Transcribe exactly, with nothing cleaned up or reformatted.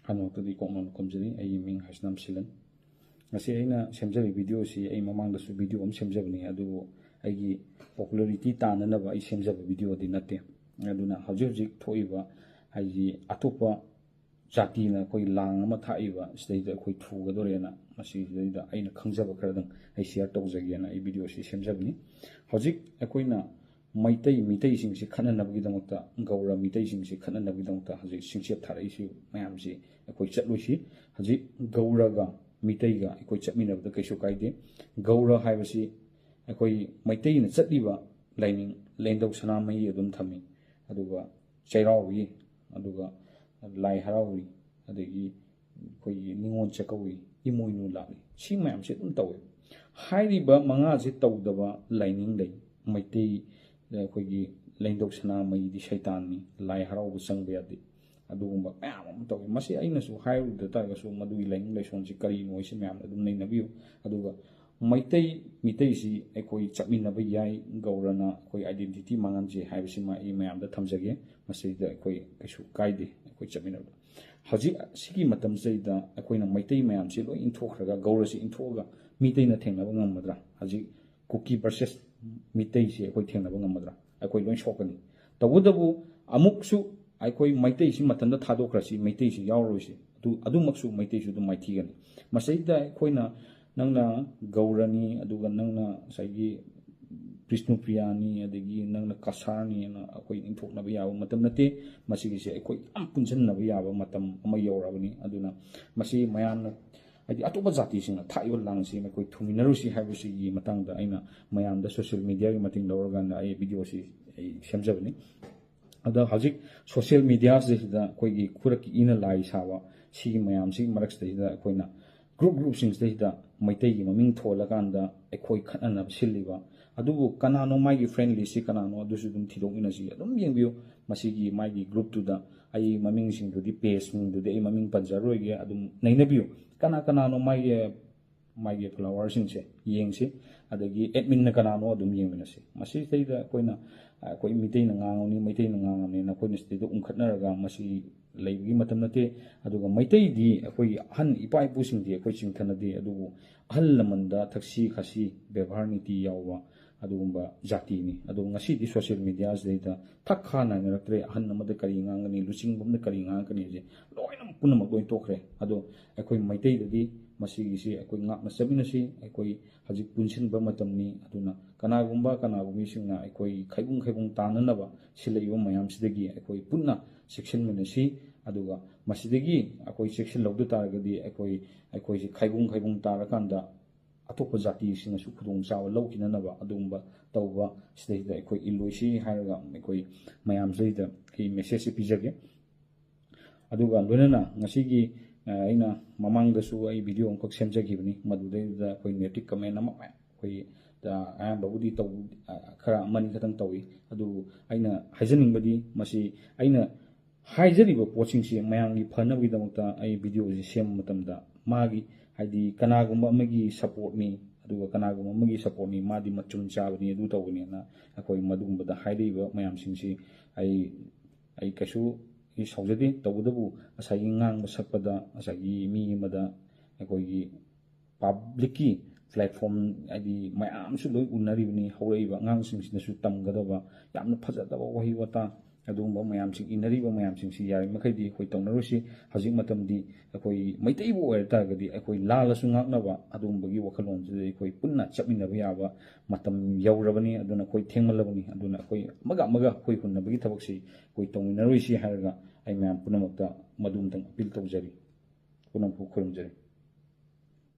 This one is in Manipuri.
ꯍꯥꯟꯅꯃꯛꯇꯗꯤ ꯀꯣꯛꯅ ꯈꯨꯝꯖꯔꯤ꯫ ꯑꯩꯒꯤ ꯃꯤꯡ ꯍꯥꯏꯁꯅꯥꯝ ꯁꯤꯂꯟ꯫ ꯉꯁꯤ ꯑꯩꯅ ꯁꯦꯝꯖꯔꯤꯕ ꯚꯤꯗꯤꯑꯣꯁꯤ ꯑꯩ ꯃꯃꯥꯡꯗꯁꯨ ꯚꯤꯗꯤꯑꯣ ꯑꯃ ꯁꯦꯝꯖꯕꯅꯤ, ꯑꯗꯨꯕꯨ ꯑꯩꯒꯤ popularity ꯇꯥꯟꯅꯅꯕ ꯑꯩ ꯁꯦꯝꯖꯕ ꯚꯤꯗꯤꯑꯣꯗꯤ ꯅꯠꯇꯦ꯫ ꯑꯗꯨꯅ ꯍꯧꯖꯤꯛ ꯍꯧꯖꯤꯛ ꯊꯣꯛꯏꯕ, ꯍꯥꯏꯗꯤ, ꯑꯇꯣꯞꯄ ꯖꯥꯇꯤꯅ ꯑꯩꯈꯣꯏ ꯂꯥꯡ ꯑꯃ ꯊꯥꯛꯏꯕ ꯁꯤꯗꯩꯗ ꯑꯩꯈꯣꯏ ꯊꯨꯒꯗꯣꯔꯦꯅ ꯃꯁꯤꯗꯩꯗ ꯑꯩꯅ ꯈꯪꯖꯕ ꯈꯔꯗꯪ ꯑꯩ ꯁꯤꯌꯔ ꯇꯧꯖꯒꯦꯅ ꯑꯩ ꯚꯤꯗꯤꯑꯣꯁꯤ ꯁꯦꯝꯖꯕꯅꯤ꯫ ꯍꯧꯖꯤꯛ ꯑꯩꯈꯣꯏꯅ ꯃꯩꯇꯩ ꯃꯤꯇꯩꯁꯤꯡꯁꯤ ꯈꯠꯅꯅꯕꯒꯤꯗꯃꯛꯇ, ꯒꯧꯔ ꯃꯤꯇꯩꯁꯤꯡꯁꯤ ꯈꯠꯅꯅꯕꯒꯤꯗꯃꯛꯇ ꯍꯧꯖꯤꯛ ꯁꯤꯡꯆꯦꯞ ꯊꯥꯔꯛꯏꯁꯤ ꯃꯌꯥꯝꯁꯤ ꯑꯩꯈꯣꯏ ꯆꯠꯂꯣꯏꯁꯤ꯫ ꯍꯧꯖꯤꯛ ꯒꯧꯔꯒ ꯃꯤꯇꯩꯒ ꯑꯩꯈꯣꯏ ꯆꯠꯃꯤꯟꯅꯕꯗ ꯀꯩꯁꯨ ꯀꯥꯏꯗꯦ꯫ ꯒꯧꯔ ꯍꯥꯏꯕꯁꯤ ꯑꯩꯈꯣꯏ ꯃꯩꯇꯩꯅ ꯆꯠꯂꯤꯕ ꯂꯥꯏꯅꯤꯡ, ꯂꯦꯡꯗꯧ ꯁꯅꯥꯃꯍꯤ ꯑꯗꯨꯝ ꯊꯝꯃꯤ, ꯑꯗꯨꯒ ꯆꯩꯔꯥꯎꯏ, ꯑꯗꯨꯒ ꯂꯥꯏ ꯍꯔꯥꯎꯏ, ꯑꯗꯒꯤ ꯑꯩꯈꯣꯏꯒꯤ ꯅꯤꯉꯣꯜ ꯆꯥꯛꯀꯧꯏ, ꯏꯃꯣꯏꯅꯨ ꯂꯥꯠꯂꯤ, ꯁꯤ ꯃꯌꯥꯝꯁꯦ ꯑꯗꯨꯝ ꯇꯧꯋꯦ꯫ ꯍꯥꯏꯔꯤꯕ ꯃꯉꯥꯁꯦ ꯇꯧꯗꯕ ꯂꯥꯏꯅꯤꯡ ꯂꯩ꯫ ꯃꯩꯇꯩ, ꯑꯩꯈꯣꯏꯒꯤ ꯂꯦꯡꯗꯧ ꯁꯅꯥꯃꯍꯤꯗꯤ ꯁꯩꯇꯥꯟꯅꯤ, ꯂꯥꯏ ꯍꯔꯥꯎꯕ ꯆꯪꯕ ꯌꯥꯗꯦ, ꯑꯗꯨꯒꯨꯝꯕ ꯃꯌꯥꯝ ꯑꯃ ꯇꯧꯋꯤ꯫ ꯃꯁꯤ ꯑꯩꯅꯁꯨ ꯍꯥꯏꯔꯨꯗ ꯇꯥꯔꯒꯁꯨ ꯃꯗꯨꯒꯤ ꯂꯥꯏꯅꯤꯡ ꯂꯥꯏꯁꯣꯟꯁꯤ ꯀꯔꯤꯅꯣ ꯍꯥꯏꯁꯤ ꯃꯌꯥꯝꯅ ꯑꯗꯨꯝ ꯅꯩꯅꯕꯤꯌꯨ꯫ ꯑꯗꯨꯒ ꯃꯩꯇꯩ ꯃꯤꯇꯩꯁꯤ ꯑꯩꯈꯣꯏ ꯆꯠꯃꯤꯟꯅꯕ ꯌꯥꯏ, ꯒꯧꯔꯅ ꯑꯩꯈꯣꯏ identity ꯃꯥꯡꯍꯟꯁꯦ ꯍꯥꯏꯕꯁꯤꯃ ꯑꯩ ꯃꯌꯥꯝꯗ ꯊꯝꯖꯒꯦ꯫ ꯃꯁꯤꯗ ꯑꯩꯈꯣꯏ ꯀꯩꯁꯨ ꯀꯥꯏꯗꯦ ꯑꯩꯈꯣꯏ ꯆꯠꯃꯤꯟꯅꯕꯗ꯫ ꯍꯧꯖꯤꯛ ꯁꯤꯒꯤ ꯃꯇꯝꯁꯤꯗꯩꯗ ꯑꯩꯈꯣꯏꯅ ꯃꯩꯇꯩ ꯃꯌꯥꯝꯁꯤ ꯂꯣꯏ ꯏꯟꯊꯣꯛꯈ꯭ꯔꯒ, ꯒꯧꯔꯁꯤ ꯏꯟꯊꯣꯛꯑꯒ ꯃꯤꯇꯩꯅ ꯊꯦꯡꯅꯕ ꯉꯝꯒꯗ꯭ꯔꯥ? ꯍꯧꯖꯤꯛ ꯀꯨꯀꯤ versus ꯃꯤꯇꯩꯁꯤ ꯑꯩꯈꯣꯏ ꯊꯦꯡꯅꯕ ꯉꯝꯒꯗ꯭ꯔꯥ? ꯑꯩꯈꯣꯏ ꯂꯣꯏ ꯁꯣꯛꯀꯅꯤ꯫ ꯇꯧꯕꯇꯕꯨ ꯑꯃꯨꯛꯁꯨ ꯑꯩꯈꯣꯏ ꯃꯩꯇꯩꯁꯤ ꯃꯊꯟꯇ ꯊꯥꯗꯣꯛꯈ꯭ꯔꯁꯤ, ꯃꯩꯇꯩꯁꯤ ꯌꯥꯎꯔꯔꯣꯏꯁꯤ, ꯑꯗꯨ, ꯑꯗꯨꯃꯛꯁꯨ ꯃꯩꯇꯩꯁꯨ ꯑꯗꯨꯝ ꯃꯥꯏꯊꯤꯒꯅꯤ꯫ ꯃꯁꯤꯗꯩꯗ ꯑꯩꯈꯣꯏꯅ, ꯅꯪꯅ ꯒꯧꯔꯅꯤ, ꯑꯗꯨꯒ ꯅꯪꯅ ꯉꯁꯥꯏꯒꯤ ꯕꯤꯁꯅꯨꯄ꯭ꯔꯤꯌꯥꯅꯤ, ꯑꯗꯒꯤ ꯅꯪꯅ ꯀꯁꯥꯔꯅꯤꯅ ꯑꯩꯈꯣꯏ ꯏꯟꯊꯣꯛꯅꯕ ꯌꯥꯕ ꯃꯇꯝ ꯅꯠꯇꯦ꯫ ꯃꯁꯤꯒꯤꯁꯦ ꯑꯩꯈꯣꯏ ꯌꯥꯝ ꯄꯨꯟꯁꯤꯟꯅꯕ ꯌꯥꯕ ꯃꯇꯝ ꯑꯃ ꯌꯧꯔꯕꯅꯤ꯫ ꯑꯗꯨꯅ ꯃꯁꯤ ꯃꯌꯥꯝꯅ, ꯍꯥꯏꯗꯤ, ꯑꯇꯣꯞꯄ ꯖꯥꯇꯤꯁꯤꯡꯅ ꯊꯥꯛꯏꯕ ꯂꯥꯡꯁꯤ ꯑꯩꯈꯣꯏ ꯊꯨꯃꯤꯟꯅꯔꯨꯁꯤ ꯍꯥꯏꯕꯁꯤꯒꯤ ꯃꯇꯥꯡꯗ ꯑꯩꯅ ꯃꯌꯥꯝꯗ social mediaꯒꯤ ꯃꯇꯦꯡ ꯂꯧꯔꯀꯥꯟꯗ ꯑꯩ ꯚꯤꯗꯤꯑꯣꯁꯤ ꯑꯩ ꯁꯦꯝꯖꯕꯅꯤ꯫ ꯑꯗ ꯍꯧꯖꯤꯛ social mediaꯁꯤꯗ ꯑꯩꯈꯣꯏꯒꯤ ꯈꯨꯔꯛꯀꯤ ꯏꯅ ꯂꯥꯏ ꯁꯥꯕ ꯁꯤꯒꯤ ꯃꯌꯥꯝꯁꯤꯒꯤ ꯃꯔꯛꯁꯤꯗꯩꯗ ꯑꯩꯈꯣꯏꯅ group groupꯁꯤꯡꯁꯤꯗꯩꯗ ꯃꯩꯇꯩꯒꯤ ꯃꯃꯤꯡ ꯊꯣꯜꯂꯀꯥꯟꯗ ꯑꯩꯈꯣꯏ ꯈꯠꯅꯅꯕ ꯁꯤꯜꯂꯤꯕ, ꯑꯗꯨꯕꯨ ꯀꯅꯥꯅꯣ ꯃꯥꯒꯤ friend listꯁꯤ ꯀꯅꯥꯅꯣ ꯑꯗꯨꯁꯨ ꯑꯗꯨꯝ ꯊꯤꯗꯣꯛꯃꯤꯟꯅꯁꯤ꯫ ꯑꯗꯨꯝ ꯌꯦꯡꯕꯤꯌꯨ, ꯃꯁꯤꯒꯤ ꯃꯥꯒꯤ groupꯇꯨꯗ ꯑꯩ ꯃꯃꯤꯡꯁꯤꯡꯗꯨꯗꯤ, pageꯁꯤꯡꯗꯨꯗꯤ ꯑꯩ ꯃꯃꯤꯡ ꯄꯟꯖꯔꯣꯏꯒꯦ, ꯑꯗꯨꯝ ꯅꯩꯅꯕꯤꯌꯨ꯫ ꯀꯅꯥ ꯀꯅꯥꯅꯣ ꯃꯥꯒꯤ, ꯃꯥꯒꯤ followerꯁꯤꯡꯁꯦ ꯌꯦꯡꯁꯤ, ꯑꯗꯒꯤ adminꯅ ꯀꯅꯥꯅꯣ ꯑꯗꯨꯝ ꯌꯦꯡꯃꯤꯟꯅꯁꯤ꯫ ꯃꯁꯤꯗꯩꯗ ꯑꯩꯈꯣꯏꯅ ꯑꯩꯈꯣꯏ ꯃꯤꯇꯩꯅ ꯉꯥꯡꯉꯕꯅꯤ, ꯃꯩꯇꯩꯅ ꯉꯥꯡꯉꯕꯅꯤꯅ ꯑꯩꯈꯣꯏꯅ ꯁꯤꯗꯩꯗ ꯎꯪꯈꯠꯅꯔꯒ ꯃꯁꯤ ꯂꯩꯕꯒꯤ ꯃꯇꯝ ꯅꯠꯇꯦ꯫ ꯑꯗꯨꯒ ꯃꯩꯇꯩꯗꯤ ꯑꯩꯈꯣꯏꯒꯤ ꯑꯍꯟ ꯏꯄꯥ ꯏꯄꯨꯁꯤꯡꯗꯤ ꯑꯩꯈꯣꯏ ꯆꯤꯡꯊꯅꯗꯦ, ꯑꯗꯨꯕꯨ ꯑꯍꯜ ꯂꯃꯟꯗ ꯊꯛꯁꯤ ꯈꯥꯁꯤ, ꯕꯦꯕꯥꯔ ꯅꯤꯇꯤ ꯌꯥꯎꯕ ꯑꯗꯨꯒꯨꯝꯕ ꯖꯥꯇꯤꯅꯤ꯫ ꯑꯗꯣ ꯉꯁꯤꯗꯤ social media ꯁꯤꯗꯩꯗ ꯊꯛ ꯈꯥ ꯅꯥꯏꯅꯔꯛꯇ꯭ꯔꯦ꯫ ꯑꯍꯟ ꯑꯃꯗ ꯀꯔꯤ ꯉꯥꯡꯒꯅꯤ, ꯂꯨꯆꯤꯡꯕ ꯑꯃꯗ ꯀꯔꯤ ꯉꯥꯡꯒꯅꯤ ꯍꯥꯏꯁꯦ ꯂꯣꯏꯅꯃꯛ ꯄꯨꯝꯅꯃꯛ ꯂꯣꯏ ꯇꯣꯛꯈ꯭ꯔꯦ꯫ ꯑꯗꯣ ꯑꯩꯈꯣꯏ ꯃꯩꯇꯩꯗꯗꯤ ꯃꯁꯤꯒꯤꯁꯤ ꯑꯩꯈꯣꯏ ꯉꯥꯛꯅ ꯆꯠꯃꯤꯟꯅꯁꯤ꯫ ꯑꯩꯈꯣꯏ ꯍꯧꯖꯤꯛ ꯄꯨꯟꯁꯤꯟꯕ ꯃꯇꯝꯅꯤ꯫ ꯑꯗꯨꯅ ꯀꯅꯥꯒꯨꯝꯕ ꯀꯅꯥꯒꯨꯝꯕꯤꯁꯤꯡꯅ ꯑꯩꯈꯣꯏ ꯈꯥꯏꯕꯨꯡ ꯈꯥꯏꯕꯨꯡ ꯇꯥꯅꯅꯕ ꯁꯤꯜꯂꯛꯏꯕ ꯃꯌꯥꯝꯁꯤꯗꯒꯤ ꯑꯩꯈꯣꯏ ꯄꯨꯟꯅ ꯆꯦꯛꯁꯤꯟꯃꯤꯟꯅꯁꯤ꯫ ꯑꯗꯨꯒ ꯃꯁꯤꯗꯒꯤ ꯑꯩꯈꯣꯏ ꯆꯦꯛꯁꯤꯜꯍꯧꯗ ꯇꯥꯔꯒꯗꯤ ꯑꯩꯈꯣꯏ, ꯑꯩꯈꯣꯏꯁꯤ ꯈꯥꯏꯕꯨꯡ ꯈꯥꯏꯕꯨꯡ ꯇꯥꯔꯀꯥꯟꯗ ꯑꯇꯣꯞꯄ ꯖꯥꯇꯤꯁꯤꯡꯅꯁꯨ ꯈꯨꯗꯣꯡꯆꯥꯕ ꯂꯧꯈꯤꯅꯅꯕ ꯑꯗꯨꯒꯨꯝꯕ ꯇꯧꯕ ꯁꯤꯗꯩꯗ ꯑꯩꯈꯣꯏ ꯏꯜꯂꯣꯏꯁꯤ ꯍꯥꯏꯔꯒ ꯑꯩꯈꯣꯏ ꯃꯌꯥꯝꯁꯤꯗꯩꯗ ꯑꯩ message ꯁꯦ ꯄꯤꯖꯒꯦ꯫ ꯑꯗꯨꯒ ꯂꯣꯏꯅꯅ ꯉꯁꯤꯒꯤ, ꯑ, ꯑꯩꯅ ꯃꯃꯥꯡꯗꯁꯨ ꯑꯩ video ꯑꯃꯈꯛ ꯁꯦꯝꯖꯈꯤꯕꯅꯤ, ꯃꯗꯨꯗꯩꯗꯨꯗ ꯑꯩꯈꯣꯏ negative comment ꯑꯃ ꯃꯌꯥꯝ ꯑꯩꯈꯣꯏ, ꯑ, ꯑꯌꯥꯝꯕꯕꯨꯗꯤ ꯇꯧ-, ꯑ, ꯈꯔ ꯑꯃꯅꯤ ꯈꯛꯇꯪ ꯇꯧꯏ꯫ ꯑꯗꯨꯕꯨ ꯑꯩꯅ ꯍꯥꯏꯖꯅꯤꯡꯕꯗꯤ ꯃꯁꯤ ꯑꯩꯅ ꯍꯥꯏꯖꯔꯤꯕ ꯄꯣꯠꯁꯤꯡꯁꯤ ꯃꯌꯥꯝꯒꯤ ꯐꯅꯕꯒꯤꯗꯃꯛꯇ ꯑꯩ video ꯁꯤ ꯁꯦꯝꯕ ꯃꯇꯝꯗ ꯃꯥꯒꯤ, ꯍꯥꯏꯗꯤ, ꯀꯅꯥꯒꯨꯝꯕ ꯑꯃꯒꯤ support ꯅꯤ, ꯑꯗꯨꯒ ꯀꯅꯥꯒꯨꯝꯕ ꯑꯃꯒꯤ support ꯅꯤ, ꯃꯥꯗꯤ ꯃꯆꯨꯝ ꯆꯥꯕꯅꯤ, ꯑꯗꯨ ꯇꯧꯕꯅꯤꯅ ꯑꯩꯈꯣꯏ ꯃꯗꯨꯒꯨꯝꯕꯗ ꯍꯥꯏꯔꯛꯏꯕ ꯃꯌꯥꯝꯁꯤꯡꯁꯤ ꯑꯩ, ꯑꯩ ꯀꯩꯁꯨ ꯑꯩ ꯁꯥꯎꯖꯗꯦ꯫ ꯇꯧꯕꯇꯕꯨ ꯉꯁꯥꯏꯒꯤ ꯉꯥꯡꯕ ꯁꯛꯄꯗ ꯉꯁꯥꯏꯒꯤ ꯃꯤ ꯑꯃꯗ ꯑꯩꯈꯣꯏꯒꯤ public ꯀꯤ platform, ꯍꯥꯏꯗꯤ, ꯃꯌꯥꯝꯁꯨ ꯂꯣꯏ ꯎꯅꯔꯤꯕꯅꯤ, ꯍꯧꯔꯛꯏꯕ ꯑꯉꯥꯡꯁꯤꯡꯁꯤꯅꯁꯨ ꯇꯝꯒꯗꯕ ꯌꯥꯝꯅ ꯐꯖꯗꯕ ꯋꯥꯍꯩ ꯋꯥꯇꯥ, ꯑꯗꯨꯒꯨꯝꯕ ꯃꯌꯥꯝꯁꯤꯡ, ꯏꯟꯅꯔꯤꯕ ꯃꯌꯥꯝꯁꯤꯡꯁꯤ ꯌꯥꯔꯤꯃꯈꯩꯗꯤ ꯑꯩꯈꯣꯏ ꯇꯧꯅꯔꯣꯏꯁꯤ꯫ ꯍꯧꯖꯤꯛ ꯃꯇꯝꯗꯤ ꯑꯩꯈꯣꯏ ꯃꯩꯇꯩꯕꯨ ꯑꯣꯏꯔ ꯇꯥꯔꯒꯗꯤ ꯑꯩꯈꯣꯏ ꯂꯥꯜꯂꯁꯨ ꯉꯥꯛꯅꯕ ꯑꯗꯨꯒꯨꯝꯕꯒꯤ ꯋꯥꯈꯜꯂꯣꯟꯁꯤꯗ ꯑꯩꯈꯣꯏ ꯄꯨꯟꯅ ꯆꯠꯃꯤꯟꯅꯕ ꯌꯥꯕ ꯃꯇꯝ ꯌꯧꯔꯕꯅꯤ꯫ ꯑꯗꯨꯅ ꯑꯩꯈꯣꯏ ꯊꯦꯡꯃꯜꯂꯕꯅꯤ꯫ ꯑꯗꯨꯅ ꯑꯩꯈꯣꯏ ꯑꯃꯒ ꯑꯃꯒ ꯑꯩꯈꯣꯏ ꯍꯨꯟꯅꯕꯒꯤ ꯊꯕꯛꯁꯤ ꯑꯩꯈꯣꯏ ꯇꯧꯃꯤꯟꯅꯔꯣꯏꯁꯤ ꯍꯥꯏꯔꯒ ꯑꯩ ꯃꯌꯥꯝ ꯄꯨꯝꯅꯃꯛꯇ ꯃꯗꯨ ꯑꯃꯇꯪ appeal ꯇꯧꯖꯔꯤ꯫ ꯄꯨꯝꯅꯃꯛꯄꯨ ꯈꯨꯔꯨꯝꯖꯔꯤ꯫